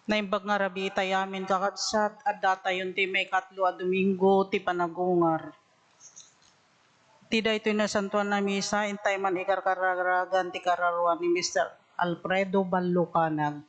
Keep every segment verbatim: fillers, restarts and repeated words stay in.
Naimbag nga rabii itayo amin, kakabsat, addatayon ti maikatlo a Domingo ti Panagungar. Ti daytoy nasantoan a misa, intay man ikarkararagan ti kararua ni Mister Alfredo Ballucanag.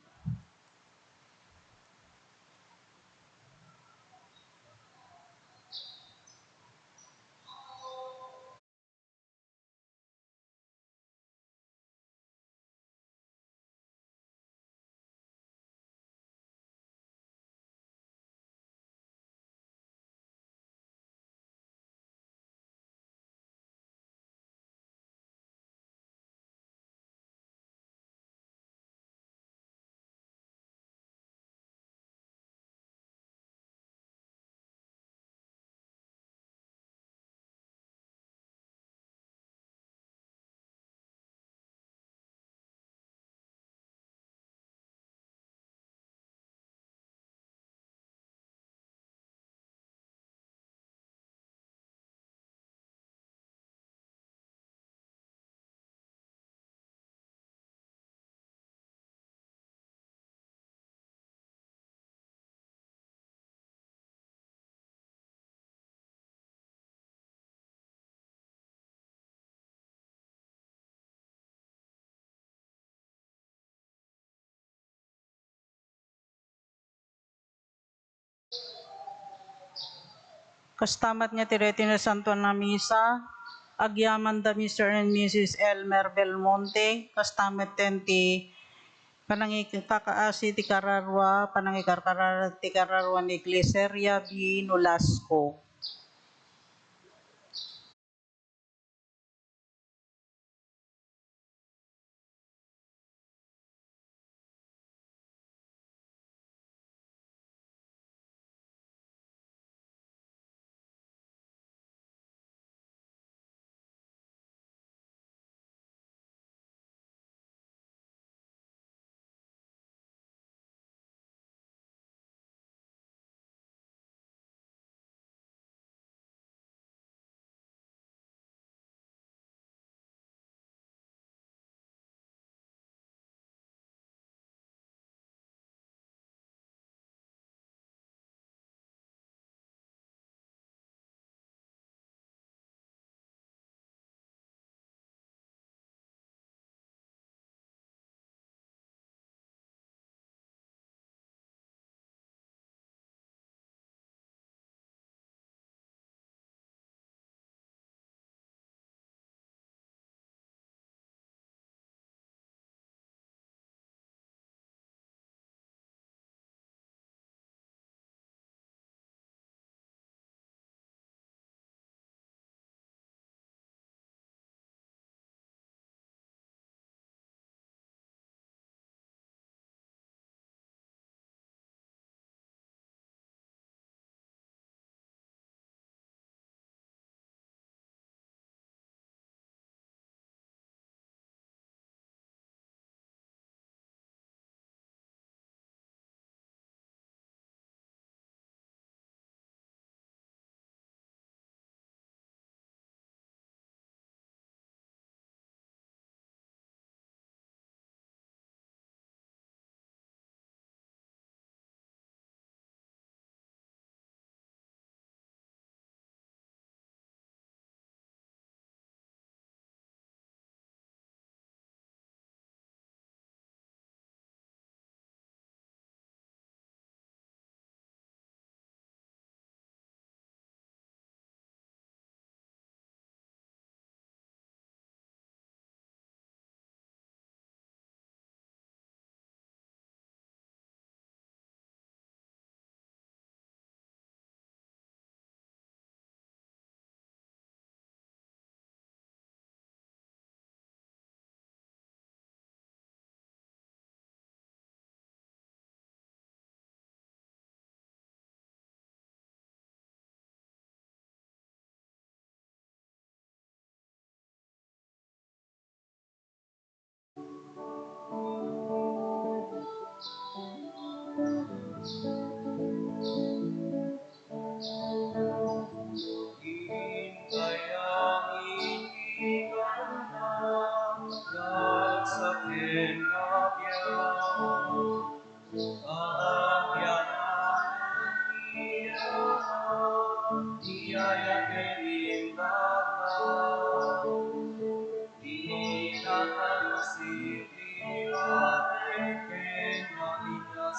Kasta met nga ti daytoy nasantoan a misa, agyaman da Mister and Missus Elmer Belmonte, kasta met ti panangikakaasi ti kararua, panangikarkararag ti kararua ni Gliceria B. Nolasco.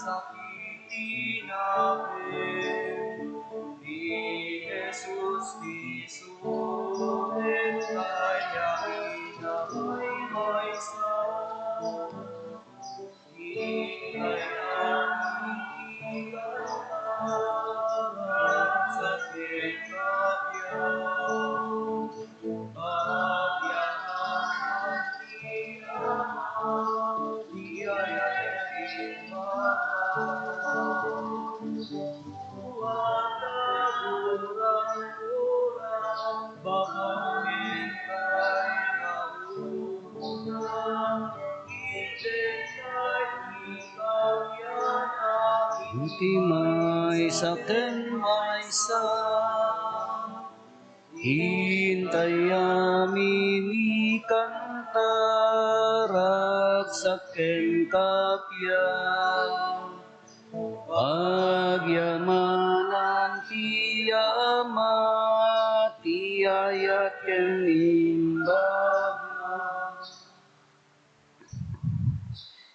Iti nawen ni Jesus ti sulet kayami na maymaysa. Ikayami ti kayami sa pagkabiag. Iti maysa ken maysa. Intay amin ikanta, ragsak ken kabiag. Pagyamanan ti Ama, ti ayat ken imbagna.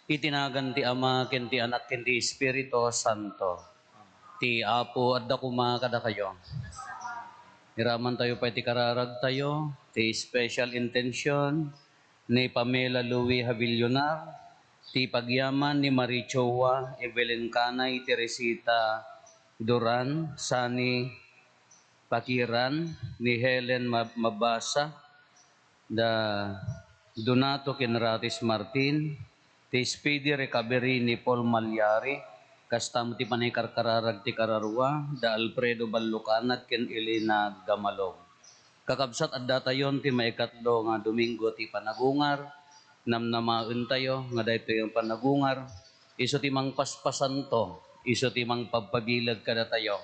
Iti nagan ti Ama, ken ti Anak, ken ti Espiritu Santo. Ti Apo adda koma kadakayo. Iramantayo pay ti kararagtayo, ti special intention ni Pamela Louie Javillonar, ti pagyaman ni Marie Choa, Evelyn Canay, Teresita Duran, Sani Pakiran, ni Helen Mab-, Mabasa, da Donato ken Ratis Martin, ti speedy recovery ni Paul Malyari, kasta met ti panangkarkararag ti kararua, da Alfredo Ballucanag ken Elena Gamalog. Kakabsat, addatayon ti maikatlo nga Domingo ti Panagungar. Namnamaentayo nga daytoy nga panagungar, isu ti mangpaspasanto, isu ti mangpabpabileg kadatayo,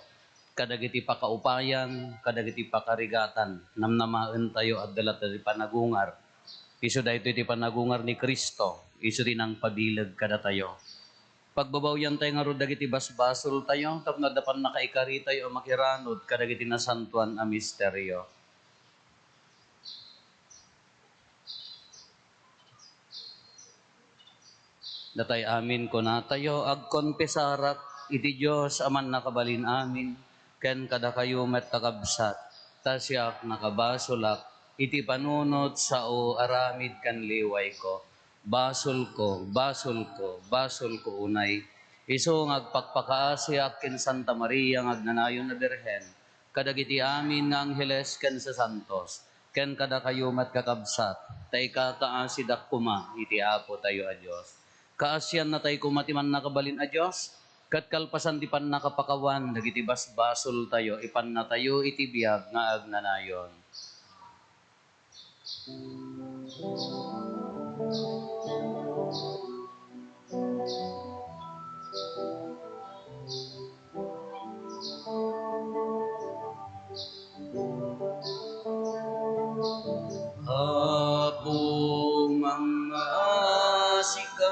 kadagiti pakaupayan, kadagiti pakarigatan. Namnamaentayo, adda latta ti panagungar. Isu daytoy ti panagungar ni Cristo, isu ti nangpabileg kadatayo. Pagbabawiantayo ngarud dagiti basbasoltayo tapno adda pannakaikaritayo a makiranud kadagiti nasantoan a misterio. Datay amin kunatayo, agkonfesarak iti Dios a mannakabalin amin, ken kadakayo met, kakabsat, ta siak nakabasolak iti panunot, sao, aramid, ken liwayko. Basolko, basolko, basolko unay. Isu nga agpakpakaasiak ken Santa Maria nga agnanayon a Birhen, kadagiti amin nga angheles ken sasantos, ken kadakayo met, kakabsat, ta ikakaasidak koma iti Apotayo a Dios. Kaasiannatay koma ti mannakabalin a Dios, ket kalpasan ti pannakapakawan dagiti basbasoltayo, ipannatayo iti biag nga agnanayon. Apo, mangngaasika.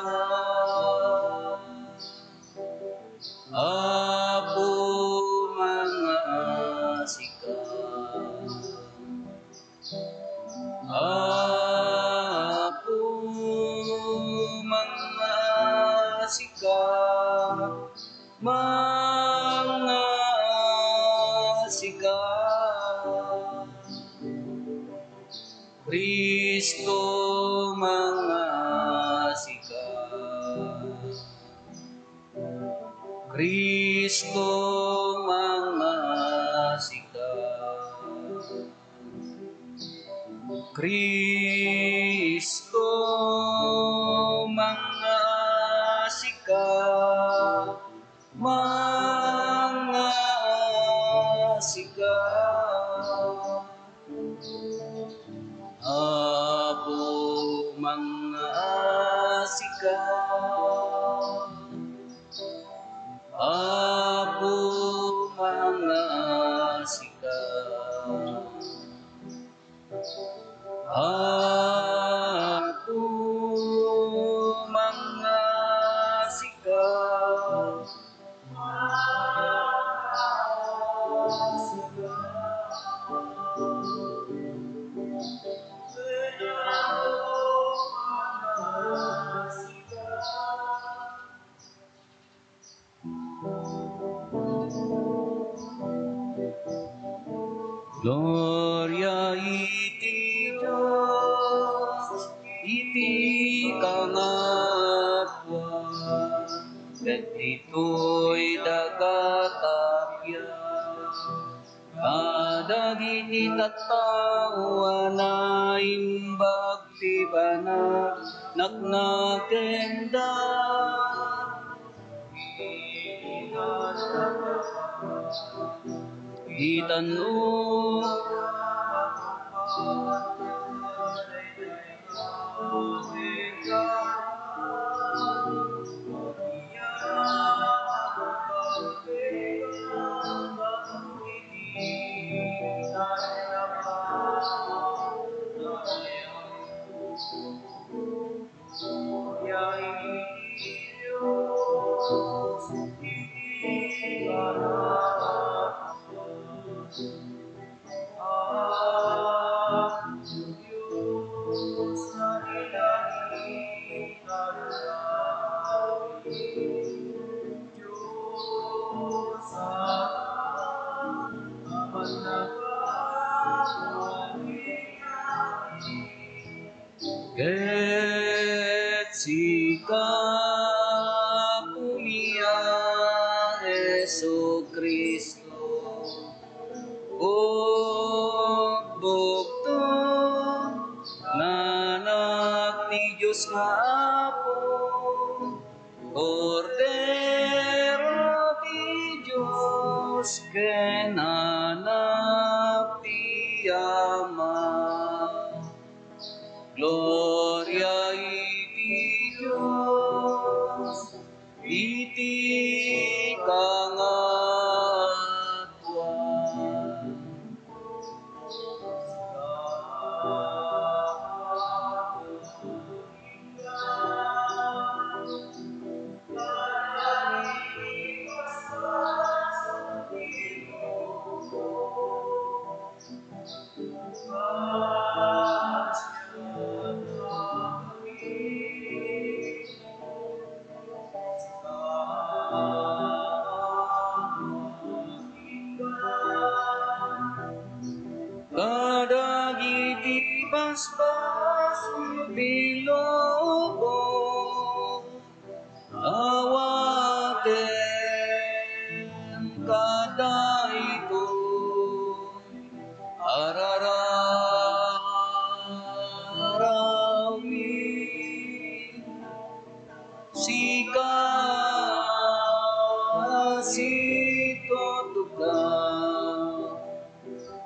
Apo, mangngaasika. Apo, mangngaasika, mangngaasika. Cristo, mangngaasika. Cristo, mangngaasika. Cristo, mangngaasika, mangngaasika. Apo, mangngaasika. Apo, mangngaasika. Apo, mangngaasika. Gloria iti Dios iti kangatoan, ket ditoy daga tapia. Kadagiti tattao a naimbag ti panagnagnakenda, itanno Ket sika, Apomi a Jesu-Cristo, Bugto nga Anak ti Dios nga Apo, Kordero ti Dios ken Anak ti Ama. Gloria iti Dios iti kangatoan. Kadagiti basbasol ti lubong, awaten kadaytoy a rararawid. Sika a situtugaw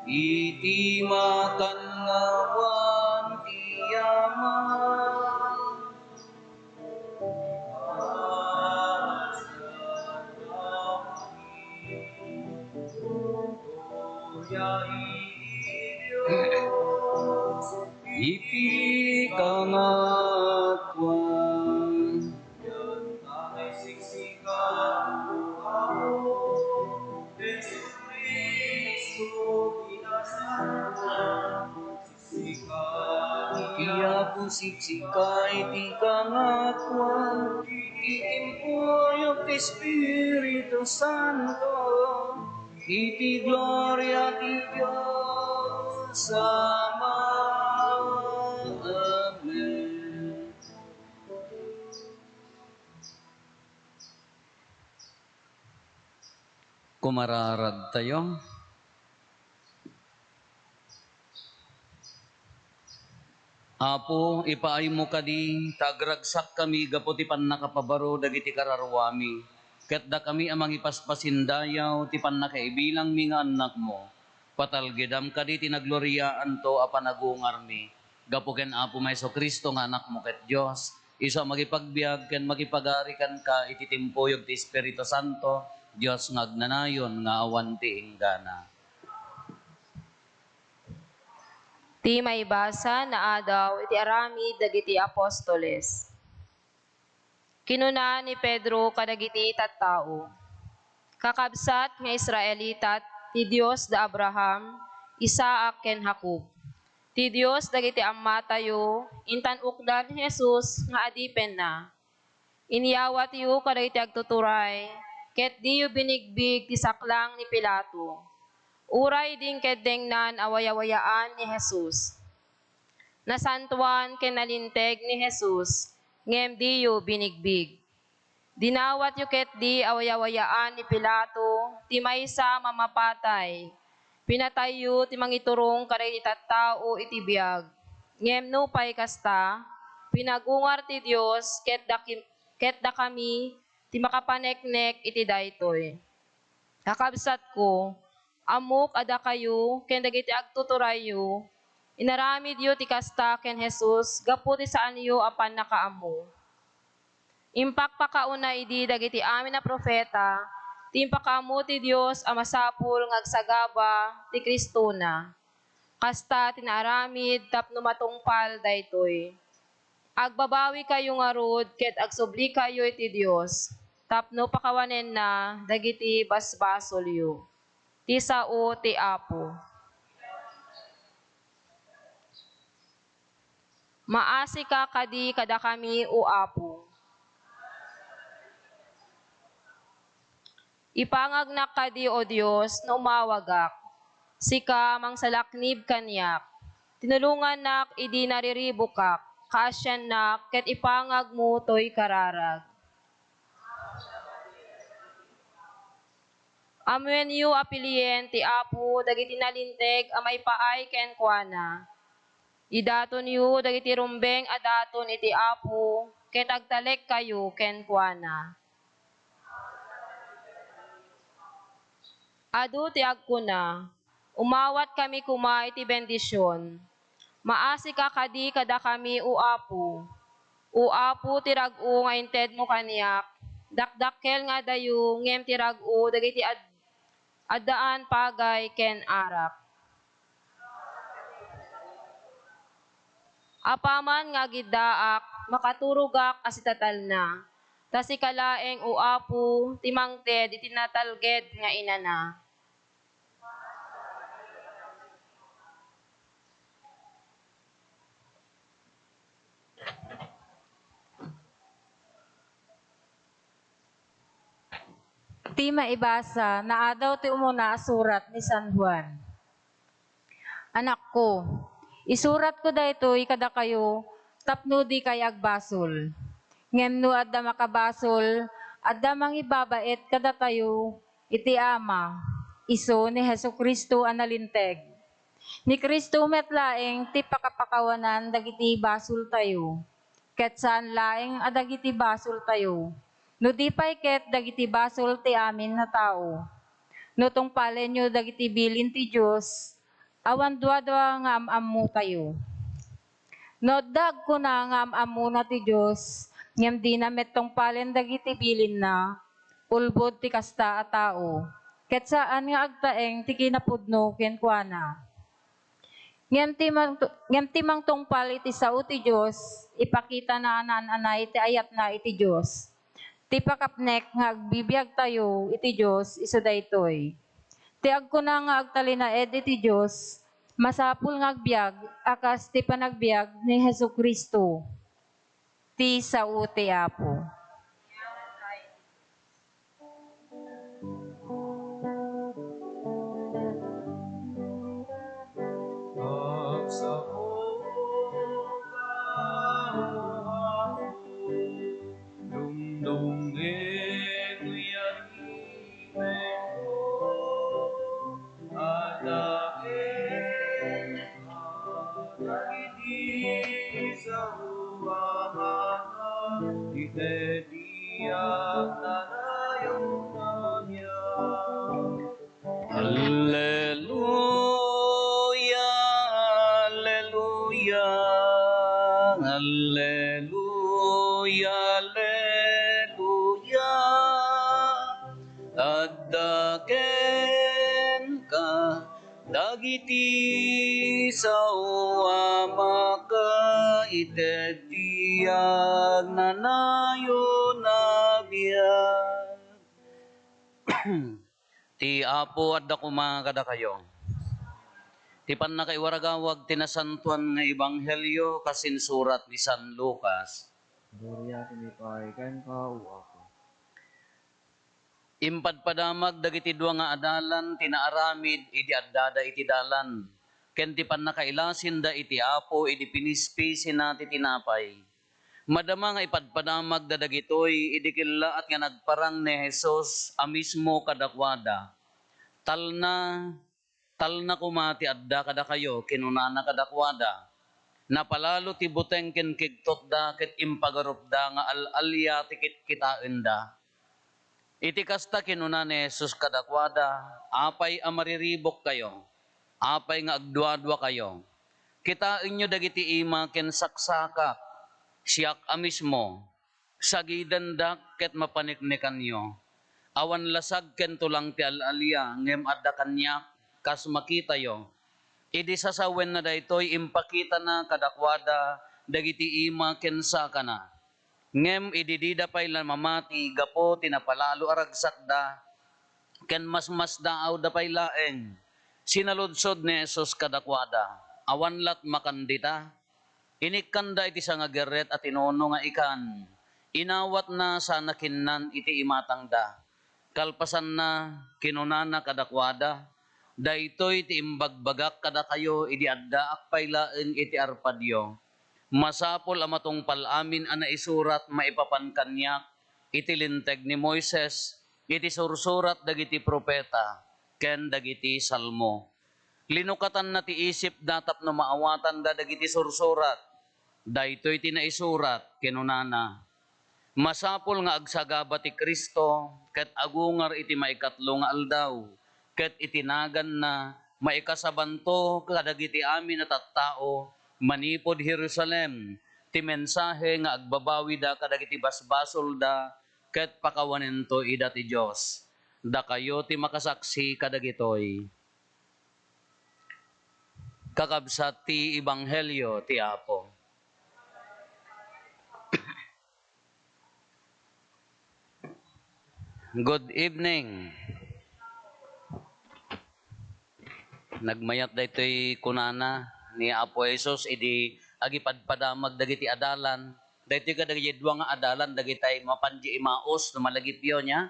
iti makannawan ti Ama. Iti kangatoan. Ti Apo siksika iti kangatoan, iti timpuyog ti Espiritu Santo, iti gloria ti Dios Ama. Amen. Kumararadtayo. Apo, ipaaymo kadi ta agragsakkami gapu ti pannakapabaro dagiti kararuami, ket dakami a mangipaspasindayaw ti pannakaibilangmi nga annakmo. Patalgedam kadi ti nagloriaanto a panagungarmi gapu ken Apomi a Jesu-Cristo nga Anakmo ket Dios, isu a makipagbiag ken makipagari kenka iti timpuyog ti Espiritu Santo, Dios nga agnanayon nga awan ti inggana. Ti maibasa nga adaw iti aramid dagiti apostoles. Kinuna ni Pedro kadagiti tattao, "Kakabsat nga Israelita ti Dios da Abraham, Isaac, ken Jacob, ti Dios dagiti ammatayo, intan-okdan ni Jesus nga adipenna. Inyawatyo kadagiti agtuturay, ket diyo binigbig ti saklang ni Pilato. Uray idi inkeddengnan a wayawayaan ni Jesus. Nasantoan ken nalinteg ni Jesus, ngem diyo binigbig. Dinawatyo ketdi a wayawayaan ni Pilato ti maysa a mamapatay. Pinatayyo ti mangiturong kadagiti tattao iti biag. Ngem nupay kasta, pinagungar ti Dios ket daki-, ket dakami ti makapaneknek iti daytoy. Kakabsatko, ammok a dakayo ken dagiti agtuturayyo, inaramidyo ti kasta ken Jesus gapu ti saanyo a pannakaammo. Impakpakauna idi dagiti amin a profeta ti impakaammo ti Dios a masapul nga agsagaba ti Cristona. Kasta ti naaramid tapno matungpal daytoy. Agbabawikayo ngarud ket agsublikayo iti Dios tapno pakawanenna dagiti basbasolyo. Ti sao ti Apo. Maasika kadi kadakami, O Apo. Ipangagnak kadi, O Dios, no umawagak. Sika a mangsalaknib kaniak. Tinulongannak idi nariribukak, kaasiannak, ket ipangagmo toy kararag. Ammoenyo a pilien ti Apo dagiti nalinteg a maipaay kenkuana. Idatonyo dagiti rumbeng a daton iti Apo, ket agtalekkayo kenkuana. Adu ti agkuna, "Umawatkami koma iti bendision." Maasika kadi kadakami, O Apo. O Apo, ti rag-o nga intedmo kaniak, dakdakkel nga adayo, ngem ti rag-o dagiti ad-, addaan pagay ken arak. Apaman nga agiddaak, makaturogak a sitatalna, ta sika laeng, O Apo, ti mangted iti natalged nga inana. Ti maibasa, naadaw ti umuna a surat ni San Juan. Anakko, isuratko daytoy kadakayo tapno dikay agbasol. Ngem no adda makabasol, adda mangibabaet kadatayo iti Ama, isu ni Jesu-Cristo a nalinteg. Ni Cristo met laeng ti pakapakawanan dagiti basoltayo, ket saan laeng a dagiti basoltayo, no di pay ket dagiti basol ti amin a tao. No tungpalenyo dagiti bilin ti Dios, awan duadua nga am-ammotayo. No adda agkuna nga am-ammona ti Dios, ngem dina met tungpalen dagiti bilinna, ulbod ti kasta a tao, ket saan nga agtaeng ti kinapudno kenkuana. Ngem ti mang-, ngem ti mangtungpal iti sao ti Dios, ipakitana a naan-anay ti ayatna iti Dios. Ti pakapnek nga agbibiagtayo iti Dios isu daytoy. Ti agkuna nga agtalinaed iti Dios, masapul nga agbiag a kas ti panagbiag ni Jesu-Cristo. Ti sao ti Apo. Dumdumngeg ni Apo, adda kenka dagiti sao a makaiteddi a nanayon a biag. Alleluia, alleluia, alleluia, alleluia. Adda kenka dagiti sao a makaiteddi a nanayon a biag. Ti Apo adda koma kadakayo. Ti pannakaiwaragawag ti nasantoan nga ebanghelio kas insurat ni San Lucas. Gloria ken ipay kenka, O Apo. Impadpadamag dagiti dua nga adalan ti naaramid idi addada iti dalan, ken ti pannakailasinda iti Apo idi pinispisina ti tinapay. Madama nga ipadpadamagda dagitoy idi kellaat nga nagparang ni Jesus a mismo kadakuada. Talna, talna koma ti adda kadakayo, kinunana kadakuada. Napalalo ti buteng ken kigtotda ket impagarupda nga al-alia ti kitkitaenda. Iti kasta, kinuna ni Jesus kadakuada, "Apay a mariribukkayo? Apay nga agduaduakayo? Kitaenyo dagiti ima ken saksakak. Siak a mismo. Sagidendak ket mapaniknikanyo. Awan lasag ken tulang ti al-alia, ngem adda kaniak, kas makitayo." Idi sasawenna daytoy, impakitana kadakuada dagiti ima ken sakana. Ngem idi dida pay la mamati gapu ti napalalo a ragsakda, ken masmasdaawda pay laeng, sinaludsod ni Jesus kadakuada, "Awan lat makan dita?" Inikkanda iti sangagerret a tinuno nga ikan. Inawatna sana kinnan iti imatangda. Kalpasanna, kinunana kadakuada, "Daytoy ti imbagbagak kadakayo idi addaak pay laeng iti arpadyo. Masapul a matungpal amin a naisurat maipapan kaniak iti Linteg ni Moises, iti sursurat dagiti profeta, ken dagiti Salmo." Linukatanna ti isipda tapno maawatanda dagiti sursurat. "Daytoy ti naisurat," kinunana. "Masapul nga agsagaba ti Cristo ket agungar iti maikatlo nga aldaw, ket iti naganna, maikasabanto kadagiti amin a tattao manipud Jerusalem ti mensahe nga agbabawida kadagiti basbasolda ket pakawanento ida ti Dios. Dakayo ti makasaksi kadagitoy." Kakabsat ti Ebanghelio ti Apo. Good evening. Nagmayat daytoy kunana ni Apo Jesus idi agipadpadamag dagiti adalan. Daytoy kadagiti dua nga adalan dagitay mapan di Emmaus no malagipyo nia.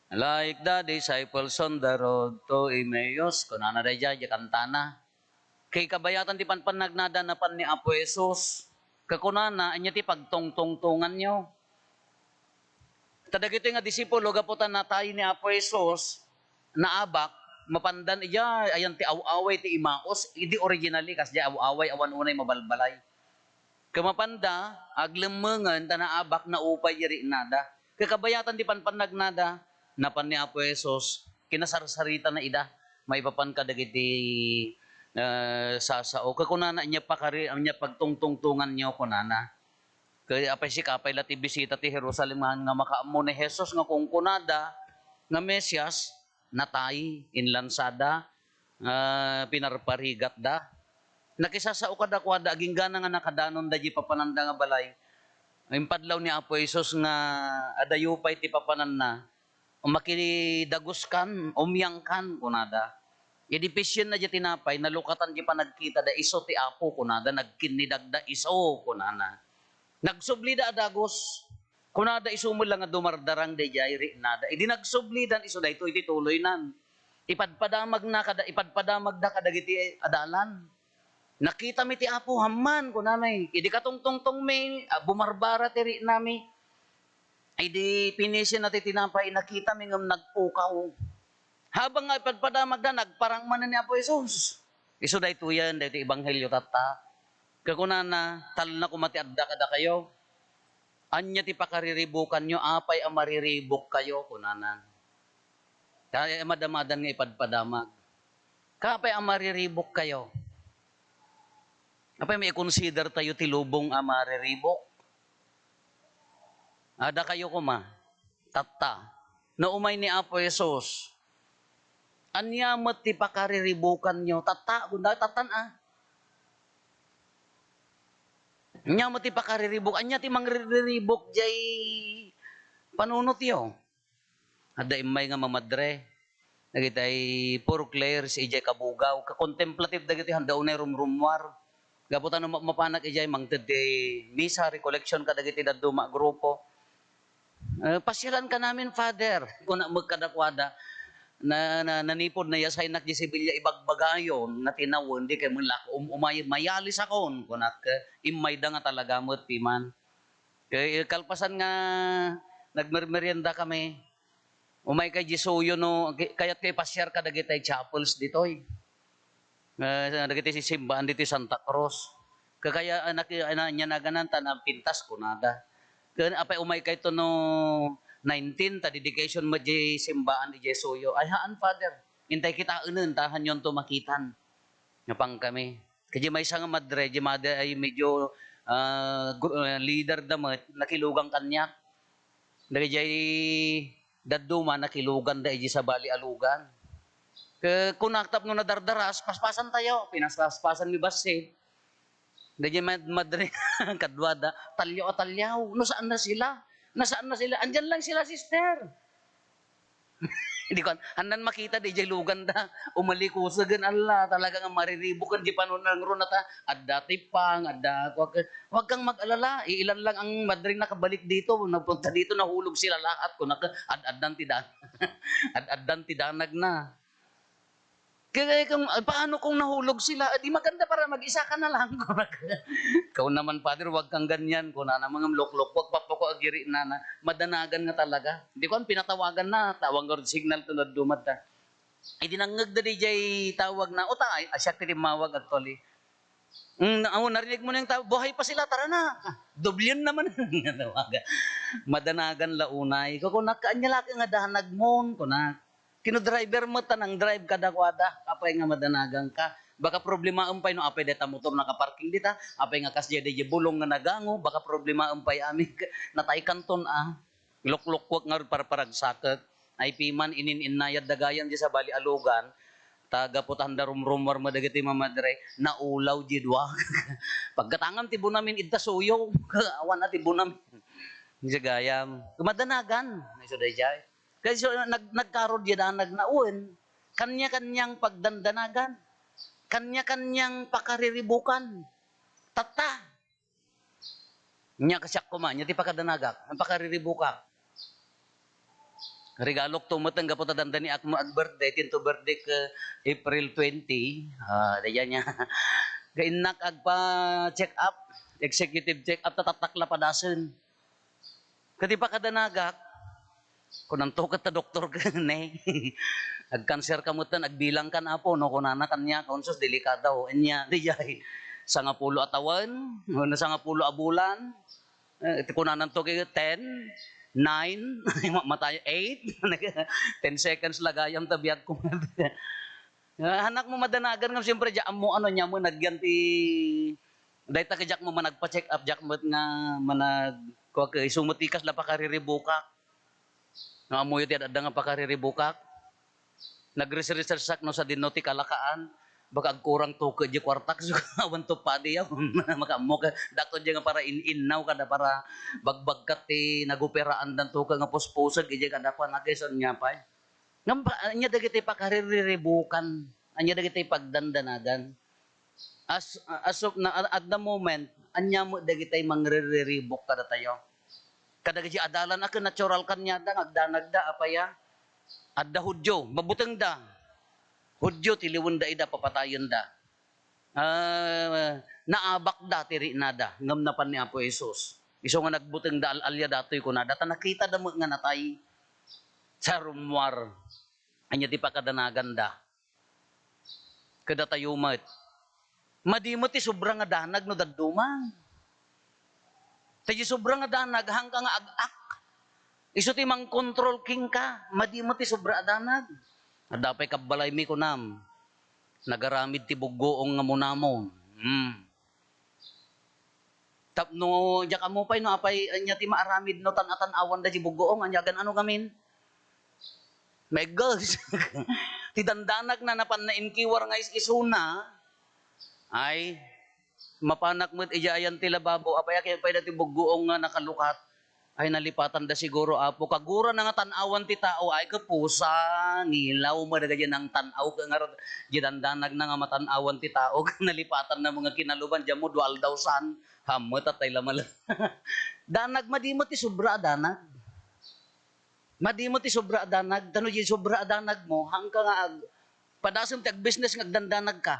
"Like the disciples on the road to Emmaus," kunana daydiay, di kantana. Kay kabayatan ti panpannagnada napan ni Apo Jesus. Kakunana, "Ania ti pagtungtungtonganyo?" Ta dagitoy nga disipulo, gapu ta natay ni Apo Jesus, naabak, mapandan idiay ayan ti aw-away ti Emmaus, idi originally, kasdiay aw-away, awan unay mabalbalay. Ket mapanda, aglemmengen ta naabak, naupay di riknada. Ket kabayatan ti panpannagnada, napan ni Apo Jesus, kinasarsaritana ida, maipapan kadagiti, eh, sasao. Ket kunana, "Ania pakari-, ania pagtungtungtonganyo?" kunana. Ket apay sika, apay la ti bisita ti Jerusalem nga, nga makaammo ni Jesus nga kunkunada nga Mesias, natay, inlansada, ah, pinarparigatda. Nakisasao kadakuada, aginggana nga nakadanonda di papananda nga balay. Impadlaw ni Apo Jesus nga adayo pay ti papananna, "Makidaguskan, umiangkan," kunada. Idi pisienna di tinapay, nalukatan di panagkitada, "Isu ti Apo," kunada, "Nagkinnidagda isu," kunana. Nagsublida a dagus. Kunada, "Isu met la nga dumardarang daydiay riknada." Idi nagsublidan, isu daytoy ti tuloynan. Ipadpadamagna kada, ipadpadamagda kadagiti adalan. "Nakitami ti Apo, amman," kunana. Idi katungtungtongmi, ah, bumarbara ti riknami. Idi pinisienna ti tinapay, "Nakitami ngem nagpukaw." Habang nga ipadpadamagda, nagparang manen ni Apo Jesus. Isu daytoyen, daytoy ebanghelio tatta. Kakunana, "Talna koma ti adda kadakayo. Ania ti pakariribukanyo? Apay a mariribukkayo?" kunana. Kaya madamadan nga ipadpadamag. "Kaapay a mariribukkayo? Apay maikonsider tayo ti lubong a mariribuk?" Adda kayo koma, tatta. Naumay ni Apo Jesus, "Ania met ti pakariribukanyo?" Tatta, gunda, tattan a. "Ania met ti pakariribuk? Ania ti mangriribuk jay panunotyo?" Adda immay nga mamadre. Dagitay four clears idiay kabugaw. Ka-contemplative dagiti handa unay rumrummuar. Gapu ta no ma-, mapanak idiay mangted ti misa, recollection kadagiti dadduma a grupo. "Eh, pasyalan ka namin, Father," kuna met kadakuada. Na, na, nanipod nayasaynak di sibilya ibagbagayon nga tinawen, di kay mella um-, umay-, mayalisakon, kunak, eh, immayda nga talaga met piman. Kay kalpasan nga nagmermerienda kami, umay kay di suyo no, ki-, kayat kay pasiar kadagitay chapels ditoy. Eh, dagiti simbaan ditoy Santa Cruz. Kakaya, ah, naki-, ah, na-, ania naganan ta napintas kunada. Ken apay umay kayto no nineteen ta dedication met di simbaan di suyo. Ay, haan, Father. Intay kitaenen ta, hanyon to makitan. Napan kami. Kadi maysa nga madre, di madi ay medyo, ah, gru-, ah, leader da met, nakilugan kaniak. Dagijay dadduma, nakiluganda iji sabali a lugan. Ke-, kunak tapno nadardaras, paspasantayo. Pinaspaspasanmi bassit. Dagijay mad-, madre, kaduada, talyaw a talyaw. No, saan na sila? Nasaan na sila? Andiyan lang sila, sister. Di ko an-, annan makita di jay lugan da. Umalikosegen, alla, talaga nga mariribuken di panunangron na ta. Adda ti pang, adda, wag, wag kang mag-alala. Iilan lang ang madring nakabalik dito. Nagpunta dito, nahulog sila lahat. Kung naka, ad-addan ti dan-, ad-addan ti danag na. Kaya kung, "Ah, paano kung nahulog sila?" "Eh, di maganda para mag-isa ka na lang." Ikaw naman, Father, wag kang ganyan. Kuna na mga loklokwak, papako agiri na na. Madanagan nga talaga. Di ko ang pinatawagan na, tawag nga signal to na dumat ta. Eh, di nangngeg da di jay tawag na, "Uta, ay, asyak ti timmawag actually." "Mm, na-, oh, narinig mo na yung tawag, buhay pa sila, tara na." Ah, doble naman nga tawagan. Madanagan la unay. Kukunak, "Anya laki nga danag mon?" Kunak. Kino driver met ta nang-drive kadakuada, apay nga madanagan ka. Baka problemaem pay no apay dayta motor nakaparking dita, apay nga kasdiay dayjay bulong nga nagango, baka problemaem pay amin. Natay kanton a. Loklokwak nga parparagsakek. Ay piman inin-innayad dagayan di sabali a lugan, ta gapu ta handa rumrumuar met dagiti mamadre, naulaw di dua. Paggatangam ti bunamin, idta suyo. Awan a ti bunamin. Di gayam. Madanagan. Isu dayjay. Kayso nag-, nagkarod ya danag na wen, kanya-kanyang pagdandanagan, kanya-kanyang pakariribukan. Tatta. Nya kasiak koma, nya ti pakadanagak, ang pakariribukak. Regalok to met, gapu ta dandani ak mo ag-birthday, tinto birthday ka April twenty. Ah, dayjay nya. Gainnak agpa-check up, executive check up, tatattak la padasen. Kadi pakadanagak, kunanto ket ta doktor ken, ne. Agkanser ka metten, agbilang kan Apo, no, kunana kaniak, "Unsos, delikado." Anya, dayjay, sangapulo a tawen, wenno sangapulo a bulan, eh, kunananto ket ten, nine, matay, eight, ten seconds la gayam ta biag ko. Ah, anak mo madanagan ngem siyempre, di ammo ano, nya mo nagyan ti, dayta ket diak mo managpa-check up, diak met nga manag-, kua ket isu met ti kasla pakariribukak. No, ammoyo ti ad-adda nga pakariribukak. Nagresearch-researchak no sadino ti kalakaan. Baka agkurang to ket di kuartak, so, awan to padi yaw. Makaammo ka, dakto di nga para in-innaw kada para bagbagkat ti nagoperaandan to ket nga puspuseg, iti kada kuan, agason nya pay. Ngem pa, ania dagiti pakaririribukan? Ania dagiti pagdandanagan? As, as of na, at the moment, ania met dagiti mangririribuk kadatayo? Kadagiti adalan a ken natural kaniada nga agdanagda, apay a? Adda Hudio, mabutengda. Hudio, tiliwenda ida, papatayenda. Ah, naabakda ti rinada, ngem napan ni Apo Jesus. Isu nga nagbutengda, al-alia datoy, kunada, ta nakitada met nga natay. Sa rummuar, ania ti pakadanaganda? Kadatayo met. Madi met ti sobra nga danag no dadduma. Ta di sobra nga danag, haanka nga ag-ak. Isu ti mangkontrol kenka, madi met ti sobra a danag. Adda pay kabbalaymi kunam, nagaramid ti buggoong nga munamon. Hmm. Tapno diak ammo pay no apay ania ti maaramid no tan-atan-awanda di buggoong, ania gan-ano ngamin? Meggos. Ti dandanagna napan nainkiwar nga is-isuna, ay, mapanak met idiay ayan ti lababo, apay, akin pay dati buggoong nga nakalukat. Ay, nalipatanda siguro, Apo. Kagura na nga tan-awan ti tao, ay, kapusa, ngilaw, madagadi nang tan-aw, ka ngarud, di dandanagna nga matan-awan ti tao, nalipatanna nga kinaluban, diyan mo, dua aldaw san, hammet, atay lamala. Danag, madi met ti sobra a danag. Madi met ti sobra a danag, ta no diay sobra a danag mo, haanka nga ag-, padasem ti agbisnes nga agdandanagka.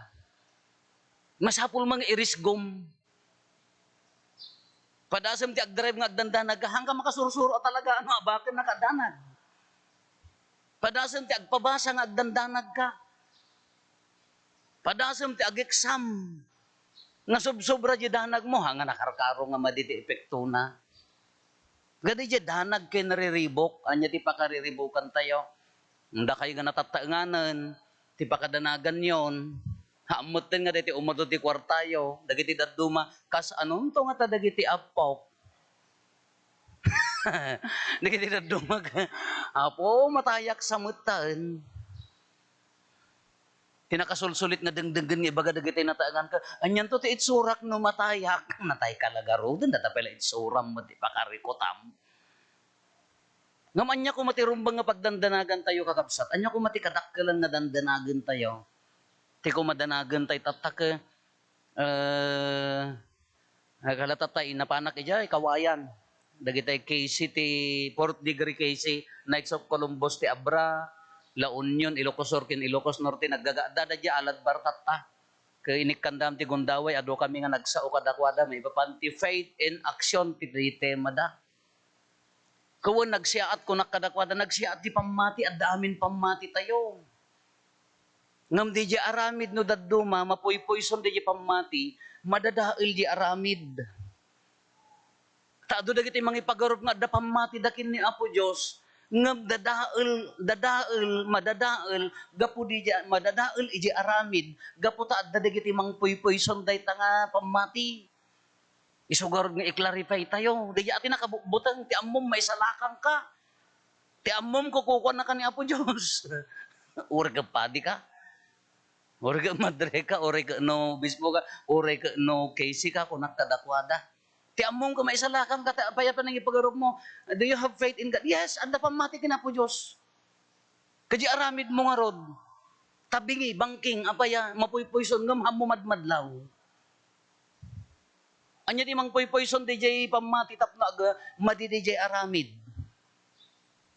Masapul man nga irisgom. Padasem ti agdrive nga agdandanagka, haanka makasursuro a talaga, ano, a bakennaka a danag. Padasem ti agpabasa nga agdandanagka. Padasem ti ag-exam nga sobsobra diay danag mo, haan nga nakarkaro nga madi ti epektona. Gadi diay danag ken riribuk, ania ti pakariribukentayo? Dakayo nga natattaenganen ti pakadanaganyon, haan metten nga daytoy umadu ti kuartayo, dagiti dadduma, kas anonto ngata dagiti appok? Dagiti dadduma, Apo, matayak sa metten. Ti nakasulsulit nga dengdenggen nga ibaga dagiti nataenganka, "Anianto ti itsurak no matayak?" Natayka la garuden, data pay la itsuram met ti pakarikutam. Ngem ania koma ti rumbeng nga pagdandanagantayo, kakabsat? Ania koma ti kadakkelan nga dandanagentayo? Ti koma danagentayo tatta ket, eh, Nagkalatatay, napanak idiay Kawayan. Dagitay K C ti fourth degree K C, Knights of Columbus ti Abra, La Union, Ilocos Sur ken Ilocos Norte, naggagadda diay Aladbar tatta. Ket inikkandam ti gundaway, adu kami nga nagsao kadakuada, maipapan ti faith in action ti, ti temada. Ket wen, nagsiaat kunak kadakuada, nagsiaat ti pammati, adda amin pammatitayo. Ngem diay aramid no dadduma, mapuypuyson diay pammati, madadael diay aramid. Ta adu dagiti mangipagarup nga adda pammatida ken ni Apo Dios, ngem dadael, dadael, madadael, gapu diay, madadael idiay aramid, gapu ta adda dagiti mangpuypuyson dayta nga pammati. Isu garud nga i-clarify tayo. Daydiay ti nakabutbuteng, ti ammom maisalakangka. Ti ammom kukukuanaka ni Apo Dios. Uray ket padi ka. Uray ket madre ka, uray ket no obispo ka, uray ket no K C ka, kunak kadakuada. Ti ammom ket maisalakangka, ta apay a panangipagarupmo? Do you have faith in God? Yes, adda pammati ken Apo Dios. Ket diay aramidmo ngarud, tabingi, bangking, apay a, mapuypuyson, ngem haanmo madmadlaw. Ania ti mangpuypuyson daydiay pammati tapno ag-, madi daydiay aramid?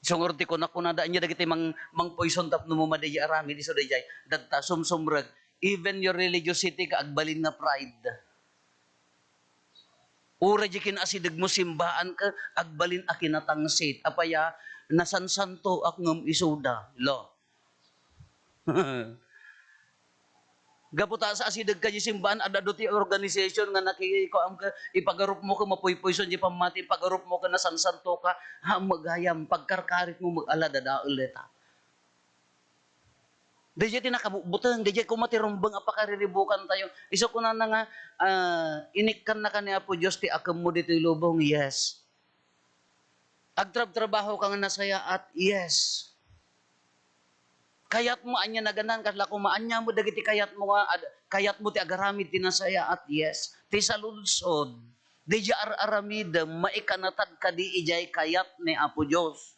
Isu ngarud ti kunakunada, ania dagiti mang-, mangpuyson tapno mumadi daydiay aramid? Isu daydiay, dagta sumsumrek, even your religiosity ka agbalin nga pride. Uray diay kinaasidegmo simbaan ket agbalin a kinatangsit. Apay a, nasansantoak ngem isuda. Lo. Gapu ta sa asidegka diay simbaan, adda adu ti organization nga nakikuam ket ipagarupmo ket mapuypuyson diay pammati, ipagarupmo ket nasansantoka, ha, gayam, pagkarkaritmo met ala dadael dayta. Daydiay ti nakabutbuteng, daydiay koma ti rumbeng a pakariribukantayo. Isu kunana nga, ah, inikkannaka ni Apo Dios ti akemmo ditoy lubong, yes. Agtrabtrabaho ka nga nasayaat, yes. Kayatmo ania naganan, kasla koma, ania met dagiti kayatmo nga ad-, kayatmo ti agaramid ti nasayaat, yes. Ti saludsod, daydiay ar-aramidem, maikanatad kadi idiay kayat ni Apo Dios.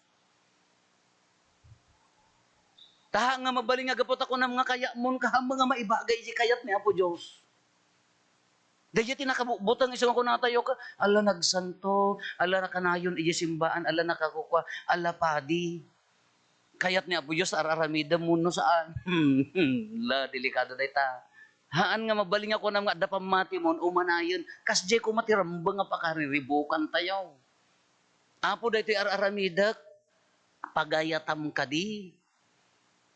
Ta haan nga mabalin nga gapu ta kunam nga kayatmon, haan nga maibagay iti kayat ni Apo Dios. Daydiay ti nakabutbuteng isu nga kunatayo ket, ala nagsanto, ala nakanayon iti simbaan, ala nakakukua, ala padi. Kayat ni Apo Dios ar-aramidem wenno saan? La, delikado dayta. Haan nga mabalin nga kunam nga adda pammatimon, umanayen. Kasdiay koma ti rumbeng a pakariribukantayo. Apo, daytoy ar-aramidek, pagayatam kadi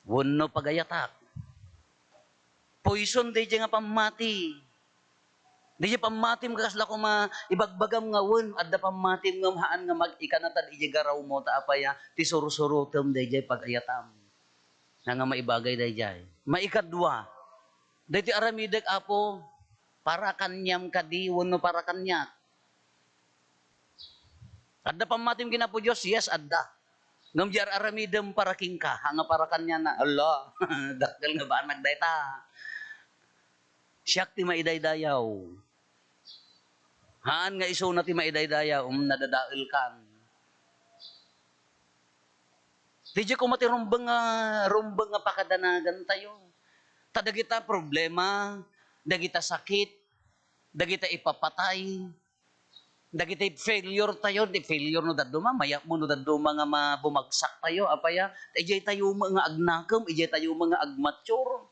wenno pagayatak? Puyson daydiay nga pammati. Daydiay pammatim, kasla koma ibagbagam nga wen, adda pammatim ngem haan nga mag-ikanatad idiay garawmo, ta apay a, ti sursurotem daydiay pagayatam. Haan nga maibagay daydiay. Maikadua, daytoy aramidek, Apo, para kaniam kadi wenno para kaniak? Adda pammatim ken Apo Dios? Yes, adda. Ngem diay ar-aramidem para kenka, haan nga para kaniana. Ala, dakkel nga banag dayta. Siak ti maidaydayaw. Haan nga isuna ti maidaydayaw, um, nadadaelkan. Daydiay koma ti rumbeng nga, rumbeng nga pakadanagantayo. Ta dagita problema, dagita sakit, dagita ipapatay, Dagiti failure tayo, di failure no dadduma, mayat mo no dadduma nga ma-, bumagsak tayo, apay a, idiay tayo met nga agnakem, idiay tayo met nga agmature.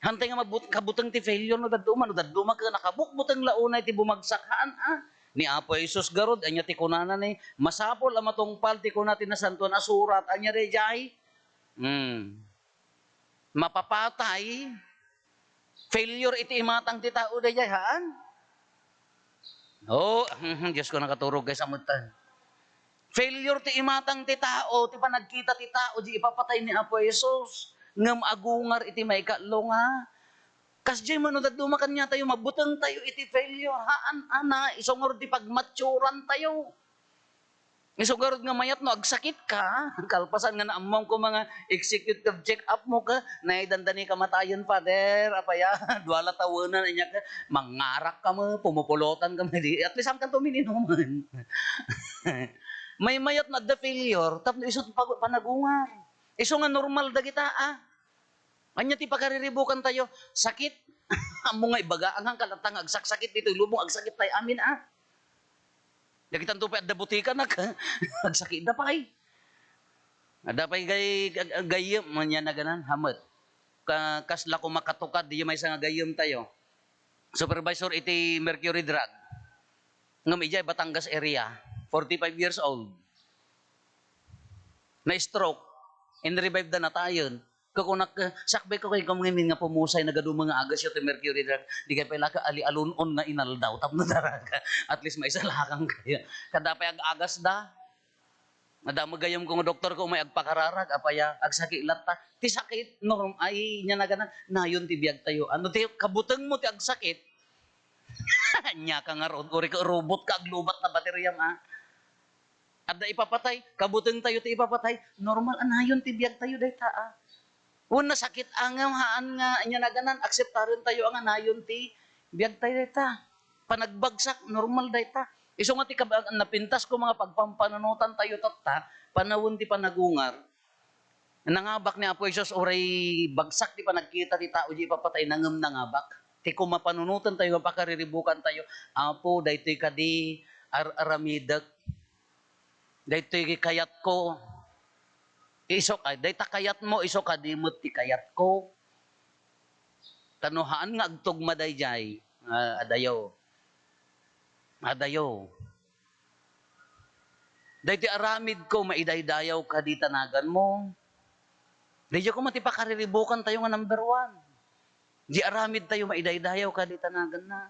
Hantay nga mabut-, kabuteng ti failure no dadduma, no dadduma ket nakabukbuteng la unay ti bumagsak, haan a. Ni Apo Jesus garud, ania ti kunana ni, masapul a matungpal ti kuna ti Nasantoan a Surat, ania daydiay? Hmm. Mapapatay, failure iti imatang ti tao daydiay, haan? Oh, Diyos ko, nakaturog kay samutan. Failure ti imatang ti tao, ti panagkita ti tao, di ipapatay ni Apo Jesus. Ngem agungar iti maikatlo nga, kasdiay man no dadduma kaniatayo, mabuteng tayo iti failure. Haan, ana, isungar ti pagmatsuran tayo. Isu garud nga mayat no agsakit ka, kalpasan nga naammoan ko mga executive check-up mo ka, nay dandani kamatayen, Father, apay a, dua la tawenan, ania ka, mangarak ka mo, pumupulotan ka mo, di, at least, saan ka tumininuman? Maymayat no adda failure, tapno isu pag-, panagungar. Isu nga normal dagita, a. Ania ti pakariribukan tayo? Sakit. Ammo nga ibaga, angkan ka latta nga agsaksakit ditoy lubong, agsakit tayo amin, a. Dagitanto pay adda butika, nak-, agsakit da pay. Adda pay gay-, gay-, gayyem, ania naganan, hamet. Ka-, kasla ko makatukad, di maysa nga gayyem tayo. Supervisor iti Mercury Drug. Ngem idiay Batangas area, forty-five years old. Na-stroke, in-revive da natayen. Kukunak, sakbay ko kay kung nga pumusay, nagadu mga agas iti Mercury Drug, di kay pay la ka ali-alun-on nga inaldaw, tapno daraga. At least, maisalakang kayo. Kada pay ag-agas da, adda met gayam ko nga doktor ko, may agpakararag, apay a, agsakit latta. Ti sakit, norm-, ay, nia naganan, nayon ti biag tayo. Ano ti, kabuteng mo ti agsakit? Ania ka nga ro-, uri ka, robot ka, aglubat na bateriam, a. Adda ipapatay, kabuteng tayo ti ipapatay, normal a nayon ti biag tayo dayta, a. Wen nasakit a ngem haan nga, ania naganan, akseptaren tayo a nga nayon ti biag tayo dayta. Panagbagsak, normal dayta. Isu nga ti kab-, napintas ko mga pagpampanunotan tayo tatta, panawen ti panagungar. Nangabak ni Apo Jesus, uray bagsak ti panagkita ti tao, di ipapatay na ngem nangabak. Ti kumapanunotan tayo, pakariribukan tayo, Apo, daytoy kadi ar-, aramidek. Daytoy kayatko. Isu ka, dayta kayatmo, isu kadi met ti kayatko. Ta no haan nga agtugma daydiay, a, adayo. Adayo. Daytoy aramidko, maidaydayaw kadi ta naganmo. Daydiay koma ti pakariribukan tayo nga number one. Di aramid tayo, maidaydayaw kadi ta naganna.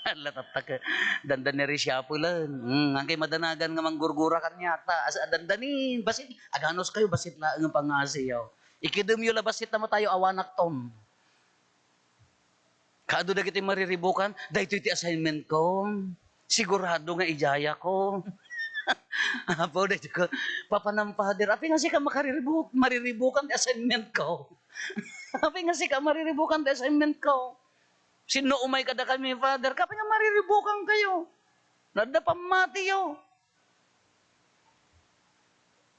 Ala, tatta ka, dandani ri siapelen. Hmm, angkay madanagan nga manggurgura kaniata. As-, dandani, basit, aganus kayo, basit laeng ang pangasiyo. Ikidem yo la basit na matayo, awanak tom. Kaadu dagiti mariribukan, daytoy ti assignment ko. Sigurado nga ijayako. Apo, daytoy ko, papanam, Father, apay nga sika makariribu-, mariribukan ti assignment ko? Apay nga sika mariribukan ti assignment ko? Sinno umay kadakami, Father? Apay nga mariribukan kayo? No adda pammatiyo.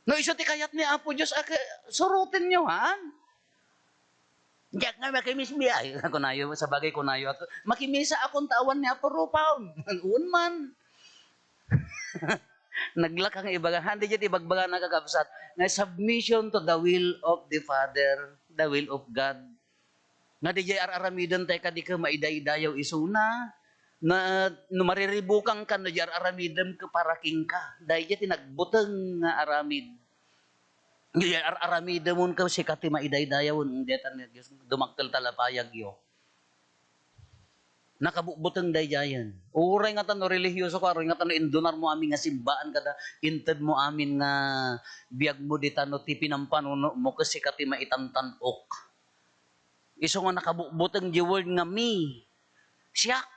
No isu ti kayat ni Apo Dios, a, ka-, suroten yo, ha? Diak nga makimismi, ay, kunayo, sabagay, kunayo ato, makimisa akon ta awan ni Apo Rupam. Wen man. Naglaka nga ibaga, handi diay ti ibagbagana, kakabsat, nga submission to the will of the Father, the will of God. Nga diay ar-aramiden tayo kadi ket maidaydayaw isuna. Na, no mariribukan ka, no diay ar-aramidem ket para kenka. Daydiay ti nagbuteng nga aramid. Diay ar-aramidemon ket sika ti maidaydayawen, deta ni Dios, dumakkel ta la payagyo. Nakabukbuteng daydiayen. Uray ngata no relihiyoso ka, uray ngata no indunar mo amin nga simbaan kada, inted mo amin nga biag mo dita no ti pinampanunot mo ket sika ti maitantan-ok. Isu nga nakabukbuteng di word nga me. Siak.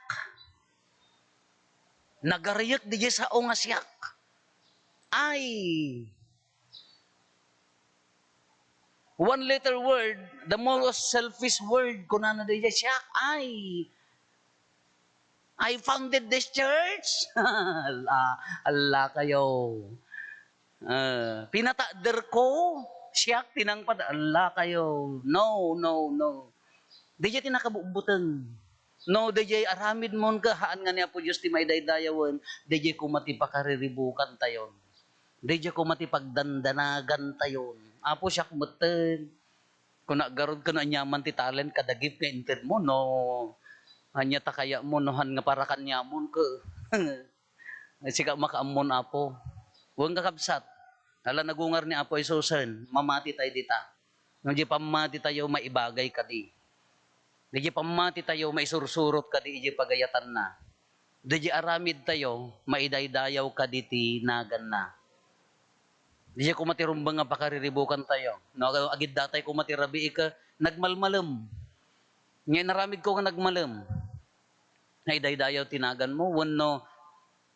Nagariek di sao nga siak. I. One letter word, the most selfish word, kunana di siak, I. I founded this church. Ala, ala kayo. Ah, pinatakder ko, siak tinangpad, ala kayo. No, no, no. Diay ti nakabukbuteng. No, dayjay aramidmon ket haan nga ni Apo Dios ti maidaydayawen, dayjay koma ti pakariribukantayon. Dayjay koma ti pagdandanagantayon. Apo, siak metten. Kuna garud ken aniaman ti talent kada gift nga intedmo, no ania ta kayatmo, no haan nga para kaniamon ket sika makaammon, Apo. Wen, kakabsat, ala, nagungar ni Apo Jesusen, mamati tayo dita. No, di pammati tayo, maibagay kadi. Di pammati tayo, maisursurot kadi iti pagayatanna. Di aramid tayo, maidaydayaw kadi ti naganna. Di koma ti rumbeng nga pakariribukan tayo. No, agidda tayo koma ti rabii ket nagmalmalem. Nga inaramid ko nga nagmalem. Naidaydayaw ti naganmo, wenno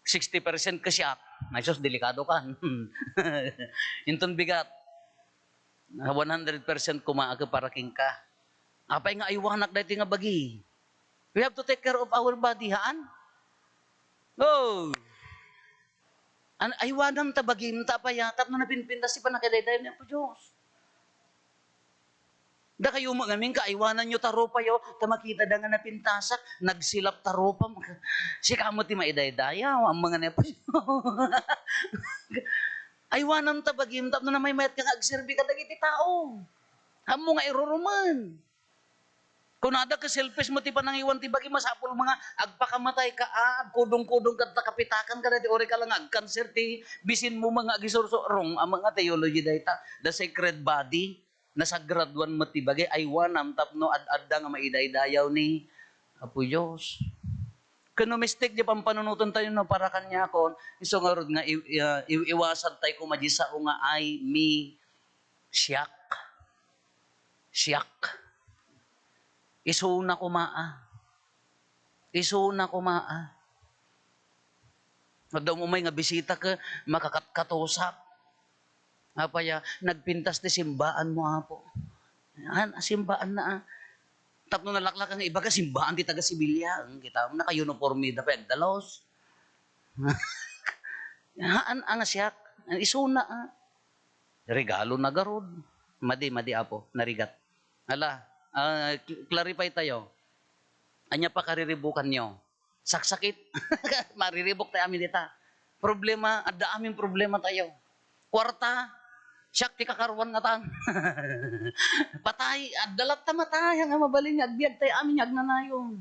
sixty percent ket siak. Ay sus, delikado ka. Inton bigat. One hundred percent koma ket para kenka. Apay nga aywanak daytoy nga bagi? We have to take care of our body, haan? Oh. An-, aywanam ta bagim, ta apay a, tapno napinpintas ti pannakidaydayaw ni Apo Dios. Dakayo met ngamin, kaaywananyo ta rupayo, ta makita da nga napintasak, nagsilap ta rupam. Sika met ti maidaydayaw, ammom nga ni Apo Dios. Aywanam ta bagim, tapno namaymayat ka nga agserbi kadagiti tao. Ammo nga irurumen. Kunada ket selfish mo ti panangiwan ti bagi, masapul mo nga agpakamatay ka, ah, agkudong-kudong ka ta kapitakan ka dati, uri ka lang agkanser ti bisin mo nga agisursuro. Wrong a nga theology dayta, the sacred body, nasagraduan met ti bagi, aywanam tapno ad-adda nga maidaydayaw ni Apo Dios. Ken no mistik di pampanunoten tayo no para kaniakon, isu ngarud nga i-, i-, ah, iw-, iwasan tayo koma di sao nga I, me, siak. Siak. Isuna koma a. Isuna koma a. Adda umay nga bisita ket makakatkatosak. Apay a, nagpintas ti simbaan mo, Apo. An, simbaan na, ah. Tapno nalaklak nga ibaga, simbaan ti taga-sibilya. Ang kita, naka-uniforme da pa, agdalos. Haan, ang siak. Isuna, ah. Regalo na garud. Madi, madi, Apo. Narigat. Ala, ah, cl-, clarify tayo. Ania pakariribukanyo? Saksakit. Mariribuk tayo amin dita. Problema, adda amin problema tayo. Kuarta, siak ti kakaruan ngatan. Patay, adda latta matay, nga mabalin nga agbiag tayo amin nga agnanayon.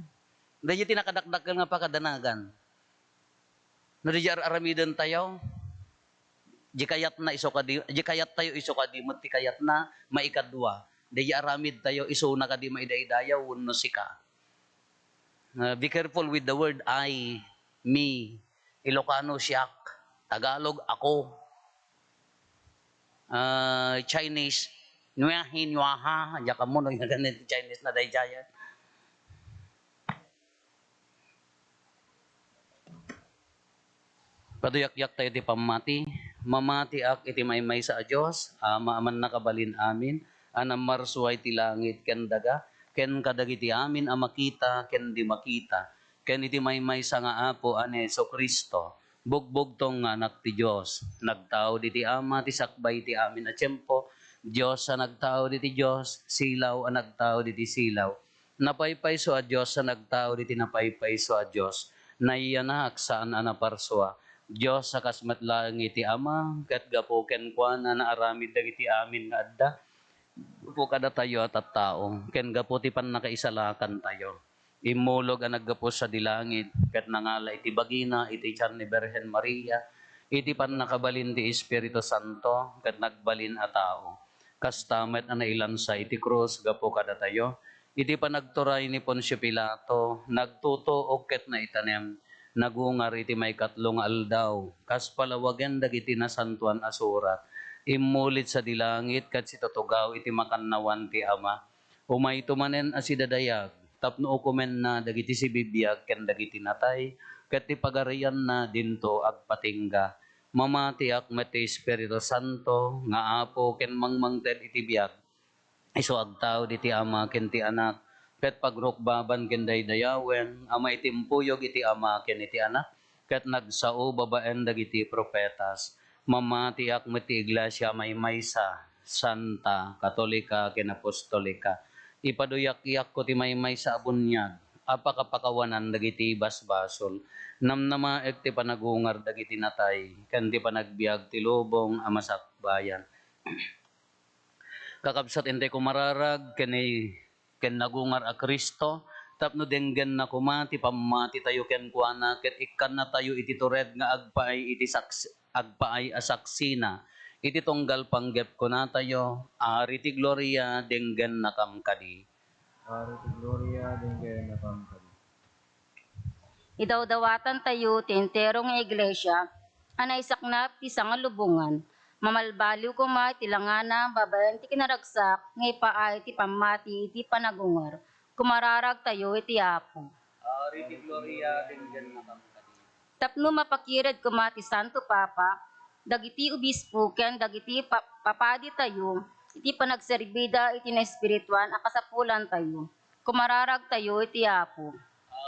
Daydi ti nakadakdakkel nga pakadanagan. No, di ar-aramiden tayo, di kayatna isu kadi, di kayat tayo isu kadi met ti kayatna, maikadua. Di aramid tayo, isuna kadi maidaydayaw, wenno sika. Uh, be careful with the word I, me. Ilocano, siak. Tagalog, ako. Ah, Chinese, nuahi, nuaha. Diak ammo no ganit Chinese na daydiay. Paduyakyak tayo ti pammati. Mamatiak iti maymaysa a Dios, Ama a mannakabalin amin, a nammarsuay ti langit ken daga, ken kadagiti amin a makita ken di makita, ken iti maymaysa nga Apo a ni Jesu-Cristo, bugbugtong nga Anak ti Dios. Nagtaud iti Ama ti sakbay iti amin a tiempo, Dios a nagtaud iti Dios, silaw a nagtaud iti silaw. Napaypayso a Dios a nagtaud iti napaypayso a Dios, nayanak saan a naparsua. Dios a kas met laeng iti Ama, ket gapu kenkuana naaramid dagiti amin nga adda. Gapu kadatayo a tattao, ken gapu ti pannakaisalakantayo. Immulog a naggapu sadi langit, ket nangala iti bagina iti tian ni Birhen Maria, iti pannakabalin ti Espiritu Santo, ket nagbalin a tao. Kasta met a nailansa iti krus gapu kadatayo. Iti panagturay ni Poncio Pilato, nagtutuok ket naitanem, nagungar iti maikatlo nga aldaw, kas palawagen dagiti Nasantoan a Surat. Immulit sadi langit ket situtugaw iti makannawan ti Ama. Umayto manen a sidadayag, tapno ukomenna dagiti sibibiag ken dagiti natay, ket ti pagarianna dinto agpatingga. Mamatiak met ti Espiritu Santo nga Apo ken mangmangted iti biag. Isu agtaud iti Ama ken ti Anak, ket pagrukbaban ken daydayawen a maitimpuyog iti Ama ken iti Anak, ket nagsao babaen dagiti profetas. Mamatiak met ti Iglesia a maymaysa, santa, katolika, ken apostolika. Ipaduyakyakko ti maymaysa a buniag, a pakapakawanan dagiti basbasol. Namnamaek ti panagungar dagiti natay ken ti panagbiag ti lubong a masakbayan. Kakabsat, intay kumararag ken ni, ken nagungar a Cristo, tapno denggenna koma ti pammatitayo kenkuana ket ikkannatayo iti tured nga agpaay iti saks-, agpaay a saksina. Iti tunggal panggep kunatayo, Ari ti Gloria, denggennakam kadi. Ari ti Gloria, denggennakam kadi. Idawdawatantayo ti entero nga iglesia a naisaknap ti sangalubongan. Mamalbaliw koma iti langana babaen ti kinaragsak nga ipaay ti pammati iti panagungar. Kumararagtayo iti Apo. Ari ti Gloria, denggennakam kadi. Tapno mapakired koma ti Santo Papa, dagiti obispo ken dagiti pa-, papaditayo iti panagserbida iti naespirituan a kasapulantayo. Kumararagtayo iti Apo.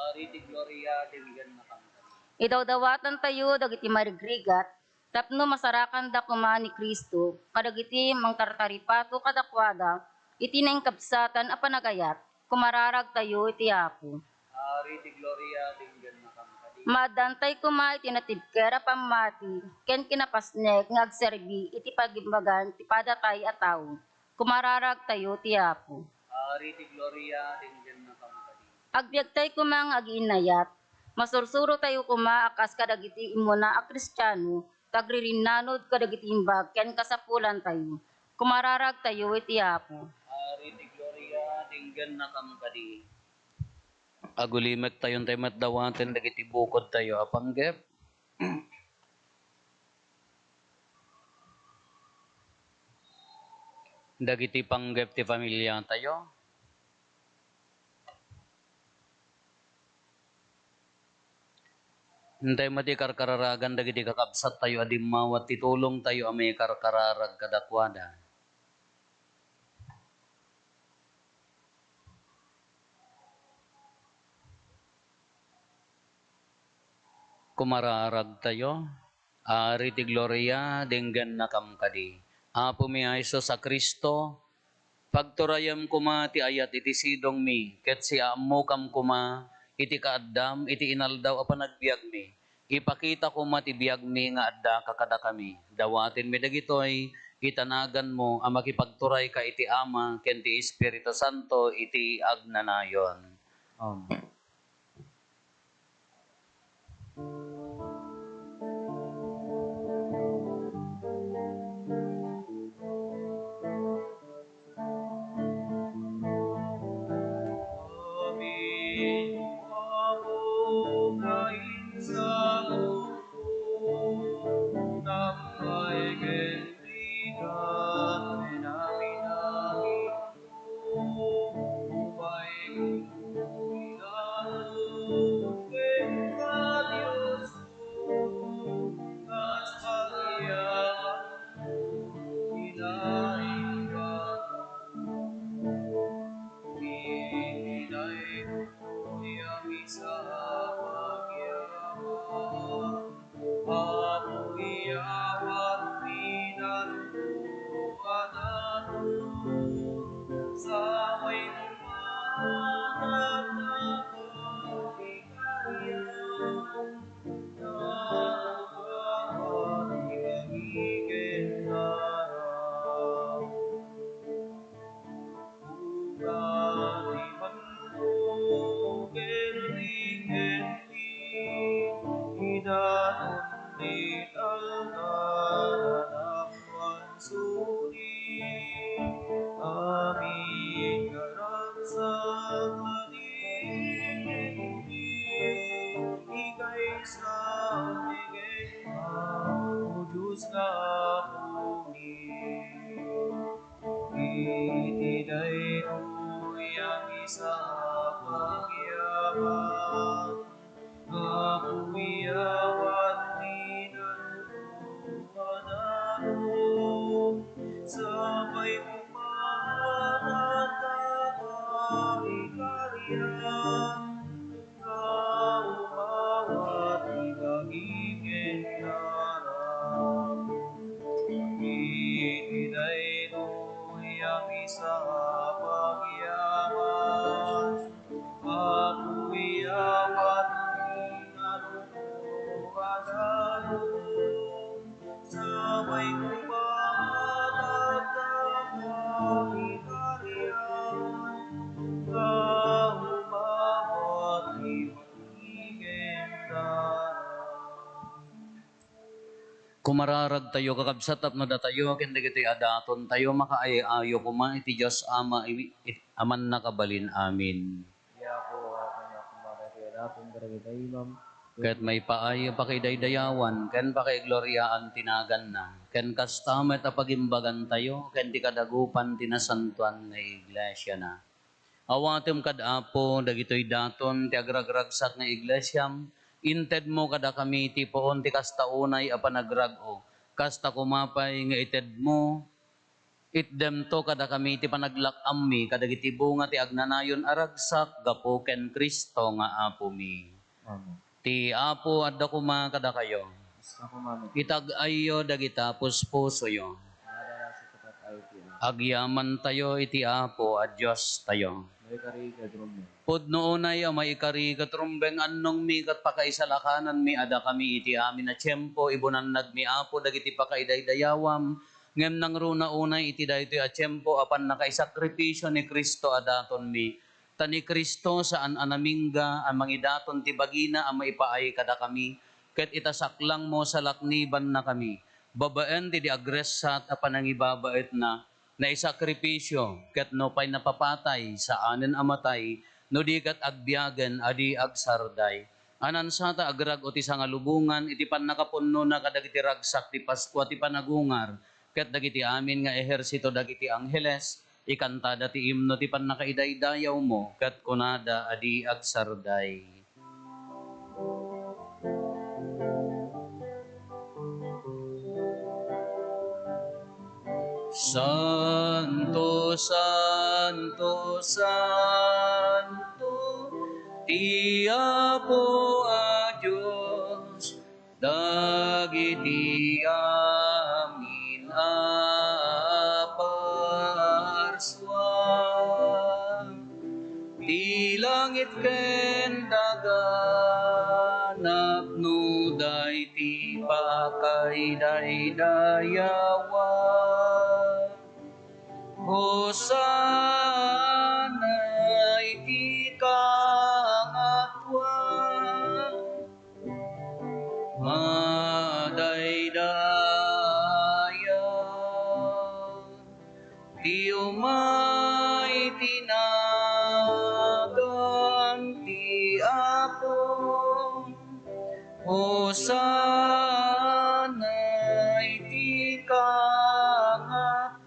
Ari ti Gloria, denggennakam kadi. Idawdawatantayo dagiti marigrigat tapno masarakanda koma ni Cristo kadagiti mangtartaripato kadakuada iti nainkabsatan a panagayat. Kumararagtayo iti Apo. Ari ti Gloria, denggennakam kadi. Maaddantay koma iti natibker a pammati ken kinapasnek nga agserbi iti pagimbagan ti padatay a tao. Kumararagtayo ti Apo. Ari ti Gloria, denggennakam kadi. Agbiagtay koma nga agiinnayat. Masursurotayo koma a kas kadagiti immuna a Kristiano, ta agririnnanod kadagiti imbag ken kasapulantayo. Kumararagtayo iti Apo. Ari ti Gloria, denggennakam kadi. Agulimektayo intay met dawaten dagiti bukodtayo a panggep. Dagiti panggep ti familiatayo. Intay met ikarkararagan dagiti kakabsattayo a dimmawat ti tulongtayo a maikarkararag kadakuada. Kumararagtayo. Ari ti Gloria, denggennakam kadi. Apomi a Jesus a Cristo, pagturayem koma ti ayat iti sidongmi, ket siaammokam koma iti kaaddam iti inaldaw a panagbiagmi. Ipakita koma ti biagmi nga addaka kadakami. Dawatenmi dagitoy iti naganmo a makipagturayka iti Ama ken ti Espiritu Santo iti agnanayon. Amen. Apo, iyawat ti nardo a daton, sa way kumatatapang ikarian, naawat ti kagigennaran. Uray manto ken ni ken ni, idaton ti altar a nappansuri. Amin nga ragsak madi ken ni, ikaysa ti kenka, O Dios nga Apomi. Iti daytoy a misa a pagyaman, Apo, iyawat ti nardo a daton, sa way kumatatapang ikarian, nga umawat ti kagigennaran. Iti daytoy a misa a pagyaman, Apo, Kumararagtayo, kakabsat, tapno datayo ken dagitoy a datontayo makaay-ayo koma iti Dios Ama, i-, it-, a mannakabalin. Amin. Ti Apo, apan nga kumare ti daton kadagiti imam, ket maipaay a pakidaydayawan ken pakaigloriaan ti naganna, ken kasta met a pagimbagantayo ken ti kadagupan ti nasantoan nga iglesiana. Awatem kad Apo dagitoy daton ti agragragsak nga iglesiam, intedmo kadakami ti puon ti kasta unay a panagrag-o, kasta koma pay nga itedmo, itdemto kadakami ti panaglak-ammi kadagiti bunga ti agnanayon a ragsak gapu ken Cristo nga Apomi. Amen. Ti Apo adda koma kadakayo. Kasta koma met. Itag-ayyo dagita puspusoyo. Adala sa katag-ay ti Apo. Agyamantayo iti Apo a Diostayo. Maikari ket rumbeng. Pudno unay a maikari ket rumbeng, annongmi ket pakaisalakananmi a dakami iti amin a tiempo, ibunannadmi, Apo, dagiti pakaidaydayawam, ngem nangruna unay iti daytoy a tiempo a pannakaisakripisio ni Cristo a datonmi, ta ni Cristo saan a namingga a mangidaton ti bagina a maipaay kadakami, ket ita saklangmo salaknibannakami, babaen ti di agressat a panangibabaetna, naisakripisio, ket nupay napapatay, saanen a matay, no di ket agbiagen a di agsarday. Ania sa ta agrag-o ti sangalubongan iti pannakapunnona kadagiti ragsak ti Paskua ti panagungar, ket dagiti amin nga ehersito dagiti angheles, ikantada ti imno ti pannakaidaydayawmo, ket kunada a di agsarday. Santo, santo, santo, ti Apo a Dios, dagiti amin a parsua. Ti langit ken daga napnoda iti pakaidaydayawa. Hosanna iti kangatoan. Madaydaya ti umay ti nagan ti Apo. Hosanna iti kangatoan.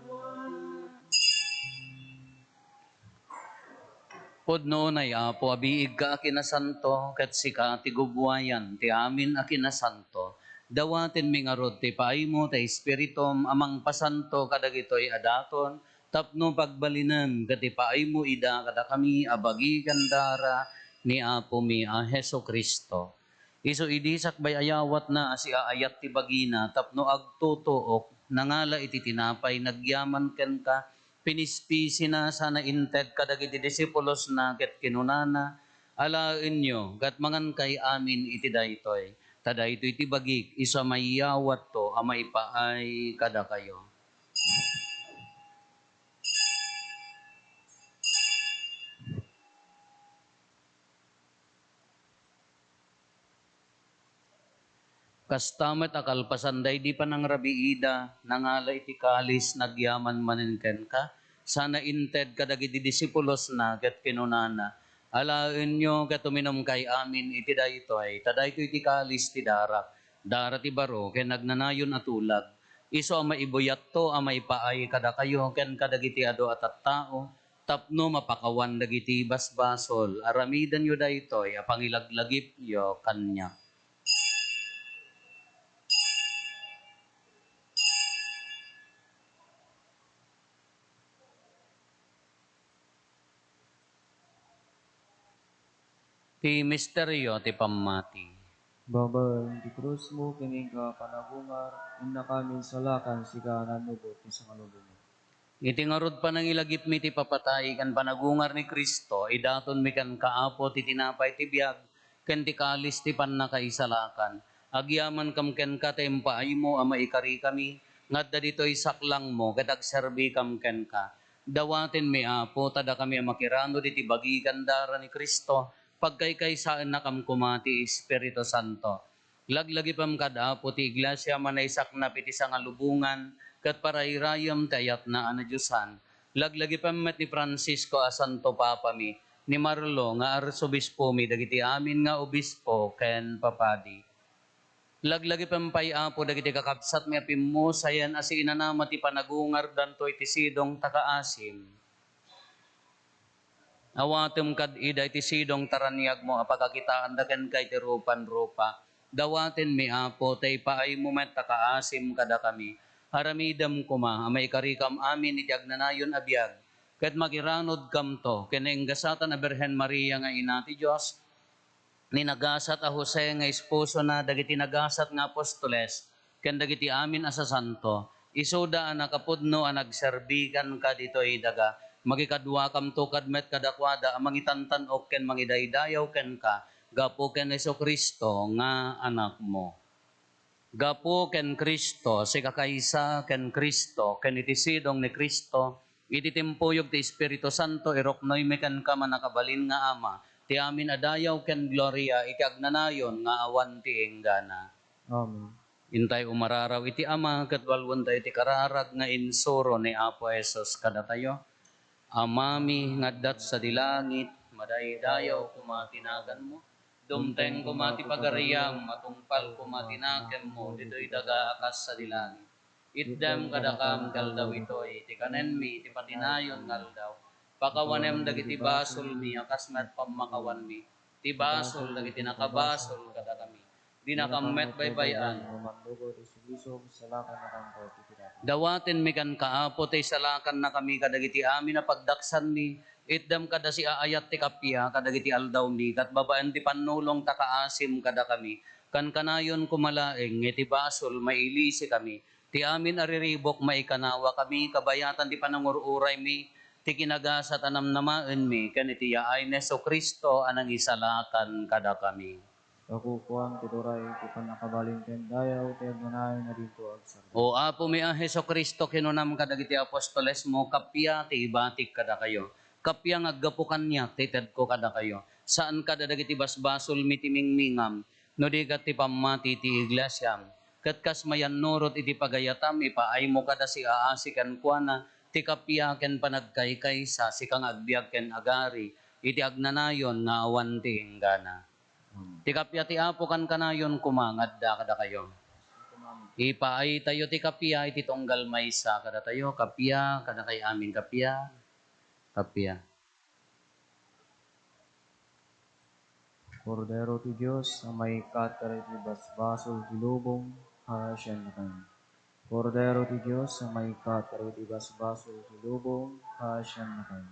Pudno unay, Apo, a biigka a kinasanto, ket sika ti gubbuayan ti amin a kinasanto. Dawatenmi ngarud ti paaymo ti Espiritum a mangpasanto kadagitoy a daton, tapno pagbalinem ket ipaaymo ida kadakami a bagi ken dara ni Apomi a Jesu-Cristo. Isu idi sakbay a yawatna a siaayat ti bagina tapno agtutuok, nangala iti tinapay, nagyaman kenka, pinispisina sana inted kadagiti disipulosna ket kinunana, "Alaenyo ket mangankay amin iti daytoy, ta daytoy ti bagik, isu a maiyawatto a maipaay kadakayo." Kasta met a kalpasan daydi panangrabiida, nangala iti kalis, nagyaman manen kenka, sana inted kadagiti disipulosna ket kinunana, "Alaenyo ket uminumkay amin iti daytoy, ta daytoy ti kalis ti darak, dara ti baro ken agnanayon a tulag. Isu a maibuyatto a maipaay kadakayo ken kadagiti adu a tattao, tapno mapakawan dagiti basbasol. Aramidenyo daytoy a pangilaglagipyo kaniak." Ti misterio ti pammati. Babaen ti krusmo ken inka panagungar, innaka minsalakan, sika a nanubot ti sangalubongan. Iti ngarud panangilagipmi ti papatay ken panagungar ni Cristo, idatonmi kenka, Apo, ti tinapay ti biag ken ti kalis ti pannakaisalakan. Agyamankam kenka ta impaaymo a maikarikami nga adda ditoy saklangmo ket agserbikam kenka. Dawatenmi, Apo, ta dakami a makiranud iti bagi ken dara ni Cristo, pagkaykaysaennakam koma ti Espiritu Santo. Laglagipem kad Apo ti Iglesia a naisaknap iti sangalubongan ket parairayem ti ayatna a nadiosan. Laglagipem met ni Francisco a Santo Papami, ni Marlo nga Arsobispomi, dagiti amin nga obispo ken papadi. Laglagipem pay, Apo, dagiti kakabsatmi a pimmusayen a siinanama ti panagungardanto iti sidong ta kaasim. Awatem kad ida iti sidong ta raniagmo a pakakitaanda kenka iti rupan-rupa. Dawatenmi, Apo, ta ipaaymo met ta kaasim kadakami. Aramidem koma a maikarikam amin iti agnanayon a biag, ket makiranudkamto ken nainggasatan a Birhen Maria nga Ina ti Dios, ni nagasat a Jose nga esposona, dagiti nagasat nga apostoles, ken dagiti amin a sasanto, isuda a nakapudno a nagserbi kenka ditoy daga. Makikaduakamto kad met kadakuada a mangitantan-ok ken mangidaydayaw kenka gapu ken Jesu-Cristo nga Anakmo. Gapu ken Cristo, sikakaysa ken Cristo, ken iti sidong ni Cristo, iti timpuyog ti Espiritu Santo, iruknoymi kenka, mannakabalin nga Ama, ti amin a dayaw ken gloria iti agnanayon nga awan ti inggana. Amen. Intay umararaw iti Ama, ket walwentayo ti kararag nga insuro ni Apo Jesus kadatayo. Amami nga adda sadi langit, madaydayaw koma ti naganmo. Dumteng koma ti pagariam, matungpal koma ti nakemmo ditoy daga a kas sadi langit. Itdem kadakam ti aldaw itoy ti kanenmi iti patinayon nga aldaw. Pakawanem dagiti basolmi a kas met pammakawanmi ti basol dagiti nakabasol kadakami. Dinakam met baybay-an. Dawatenmi kenka, Apo, ta isalakannakami kadagiti amin a pagdaksanmi. Itdem kada siaayat ti kappia kadagiti aldawmi, ket babaen ti pannulong ta kaasim kadakami. Kankanayon koma laeng nga iti basol mailisikami. Ti amin a riribuk maikanawakami kabayatan ti panangur-uraymi, ti kinagasat a namnamaenmi, ken iti yaay ni Jesu-Cristo a nangisalakan kadakami. Kakukuam ti turay, ti pannakabalin ken dayaw, ti agnanayon a dinto agsardeng. O Apomi a Jesu-Cristo, kinunam kadagiti apostolesmo, kappia ti ibatik kadakayo. Kappia nga aggapu kaniak ti itedko kadakayo. Saan kada dagiti basbasolmi ti mingmingam, no di ket ti pammati ti iglesiam. Ket kas mayannurot iti pagayatam, ipaaymo kada siaasi kenkuana ti kappia ken panagkaykaysa, sika nga agbiag ken agari iti agnanayon nga awan ti inggana. Ti kappia ti Apo kankanayon koma nga adda kadakayo. Ipaaytayo ti kappia iti tunggal maysa kadatayo. Kappia kadakay amin, kappia. Kappia. Kordero ti Dios a maikkat kadagiti basbasol ti lubong, paasiannakami. Kordero ti Dios a maikkat kadagiti basbasol ti lubong, paasiannakami.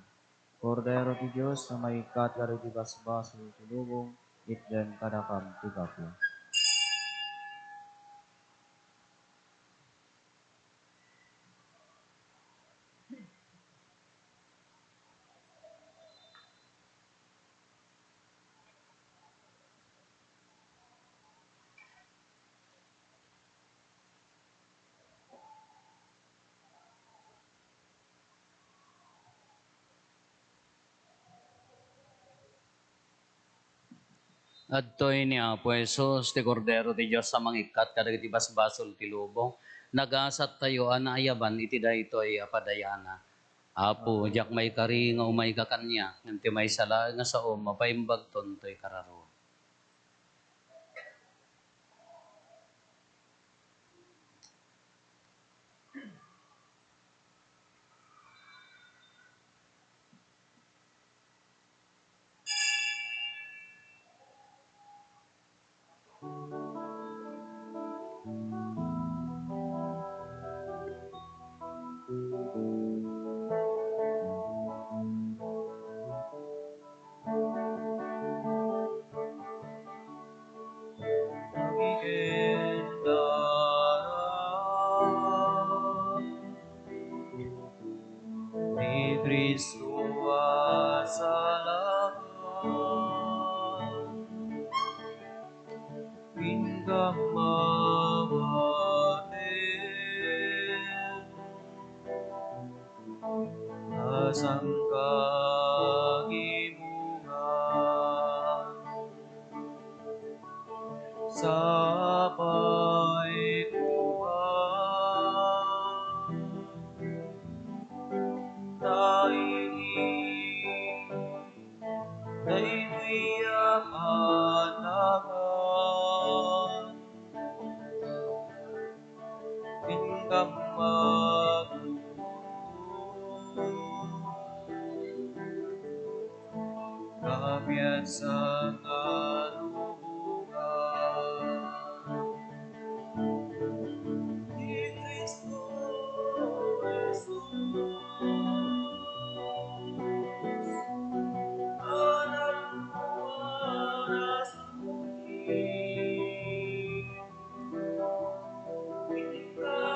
Kordero ti Dios a maikkat kadagiti basbasol ti lubong, itdem kadakam ti kappia. Adtoy ni Apo Jesus, ti Kordero ti Dios a mangikkat kadagiti basbasol ti lubong. Nagasattayo a naayaban iti daytoy a padayana. Apo, diak maikari nga umayka kaniak, ngem ti maysa laeng nga sao, mapaimbagton toy kararuam. Ni Cristo a salakan, inka mamaten. Asangka gimungan sa Daytoy a kaannagan, inka magugutom, kabiasang a lubongan. Ni Cristo Jesus, Anak ko a nasubli, ikaw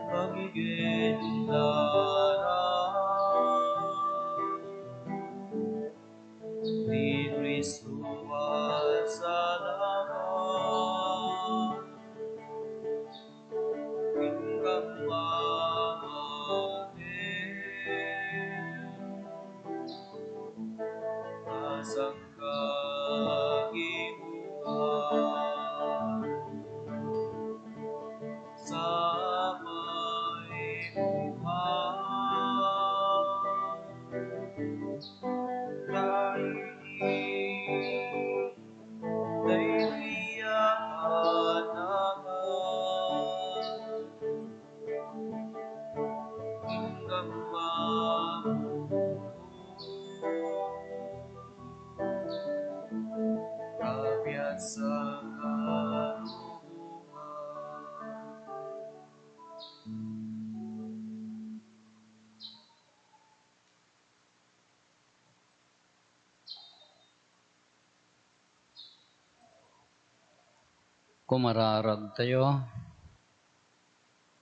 Magiging dara ni Cristo a salamat. Inka mamanen a sangkagipuan. Sapay buhay. Daydi, daydi a kaannagan, inka magugutom, kabiasang a lubongan. Kumararagtayo.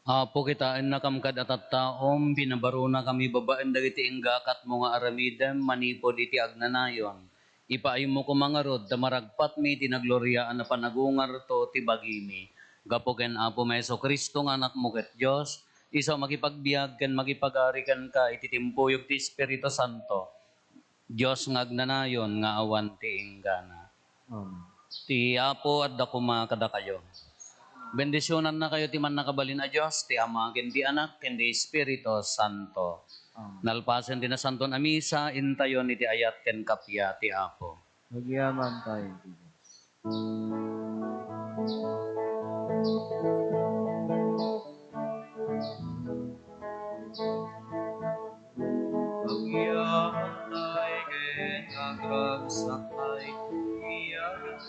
Apo, kitaennakam kad a tattaom, pinabarunakami babaen dagiti inggakatmo nga aramidem manipud iti agnanayon. Ipaaymo koma ngarud ta maragpatmi iti nagloriaan a panagungarto ti bagimi. Gapu ken Apomi a Jesu-Cristo nga Anakmo ket Dios, isu a makipagbiag ken makipagari kenka iti timpuyog ti Espiritu Santo, Dios nga agnanayon nga awan ti inggana. Amen. Ti Apo adda koma kadakayo. Bendisionannakayo ti Mannakabalin a Dios, ti Ama, ken ti Anak, ken ti Espiritu Santo. Amen. Nalpasen ti Nasanton a Misa, intayon iti ayat ken kappia ti Apo. Agyaman tayo, Jesus. Agyaman tayo ken agragsak tayo, iya ken